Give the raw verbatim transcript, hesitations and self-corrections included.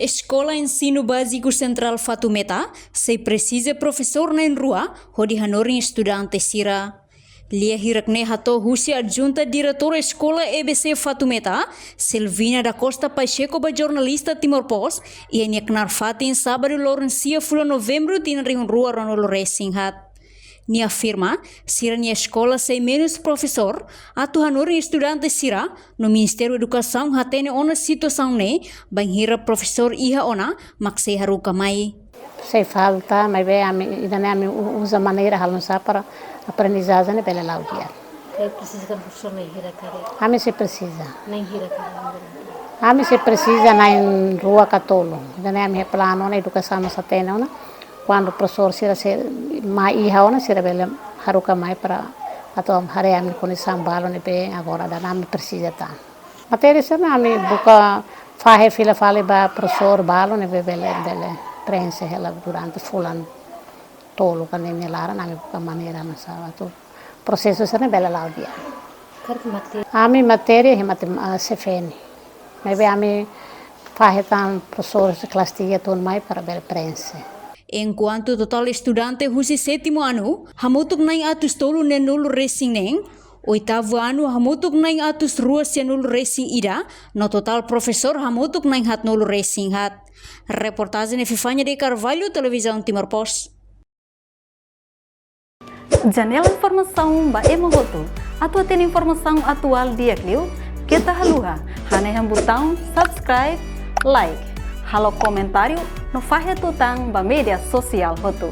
Eskola Ensinu Báziku Sentrál Fatumeta sei presiza profesór na'in rua hodi hanorin estudante sira. Lia hirak-ne'e hato'o husi Adjunta Diretora Eskola E B C Fatumeta, Selvina da Costa Pacheco, ba jornalista Timor Post iha nia knaar fatin, sábadu loron sia fulan Novembru tinan rihun rua ruanulu-resin-haat. Nia afirma, sira-nia eskola sei menus profesór atu hanorin estudante sira, no Ministériu Edukasaun hatene ona situasaun ne'e, bainhira profesór iha ona mak sei haruka mai. Sei falta, maibé ami, ida-ne'e ami u-, uza maneira halo nusá para aprendizajen ne'e bele la'o di'ak. Karik presiza profesór na'in hira karik? Ami sei presiza. Na'in hira karik? Ami sei presiza na'in rua ka tolu. Ida-ne'e ami iha planu ona, edukasaun mós hatene ona. Kuandu profesór sira sei mai iha ona, sira bele haruka mai para atu haree ami kondisaun balu ne'ebé agora daudaun ami presiza tan. Matéria sira-ne'e ami buka fahe fila fali ba profesór balu ne'ebé bele, bele preenxe hela durante fulan tolu ka ne'e nia laran, ami buka maneira nusá atu prosesu sira-ne'e bele la'o di'ak. Karik matéria? Ami matéria iha mate-, ah, C F N. Maibé ami fahe tan profesór klase tiga tun mai para bele preenxe. Enkuantu totál estudante husi sétimu anu hamutuk na'in atus tolu neenulu-resin-neen, oitavu anu hamutuk na'in atus rua sianulu-resin-ida, no totál profesór hamutuk na'in haatnulu-resin-haat. Reportajen Epifania de Carvalho, Televizaun Timor Post. Janela informasaun ba ema hotu. Atu hatene informasaun atuál di'ak liu, keta haluha hanehan butaun subscribe, like, halo komentáriu no fahe tutan ba média sosiál hotu.